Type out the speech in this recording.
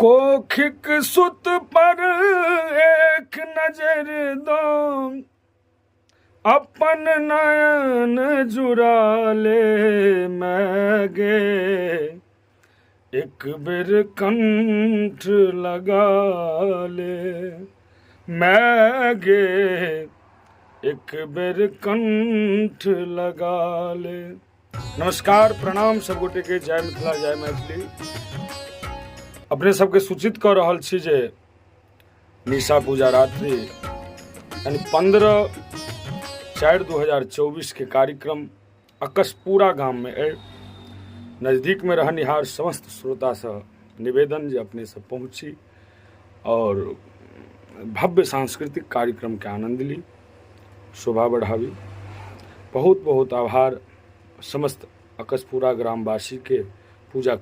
कोखिक सुत पर एक नजर दो, अपन नयन जुड़ा ले मैं गे, एक बेर कंठ लगा ले मैं गे, एक बेर कंठ लगा ले। नमस्कार, प्रणाम सब गोटे के, जय मिथिला, जय मैथिली। अपने सबके सूचित कऽ रहल छी जे निशा पूजा रात्रि यानी 15/4/2024 के कार्यक्रम अकसपुरा गाम में अइ। नजदीक में रहनिहार समस्त श्रोता से निवेदन जे अपने सब पहुँची और भव्य सांस्कृतिक कार्यक्रम के आनंद ली, शोभा बढ़ावी। बहुत बहुत आभार समस्त अकसपुरा ग्रामवासी के पूजा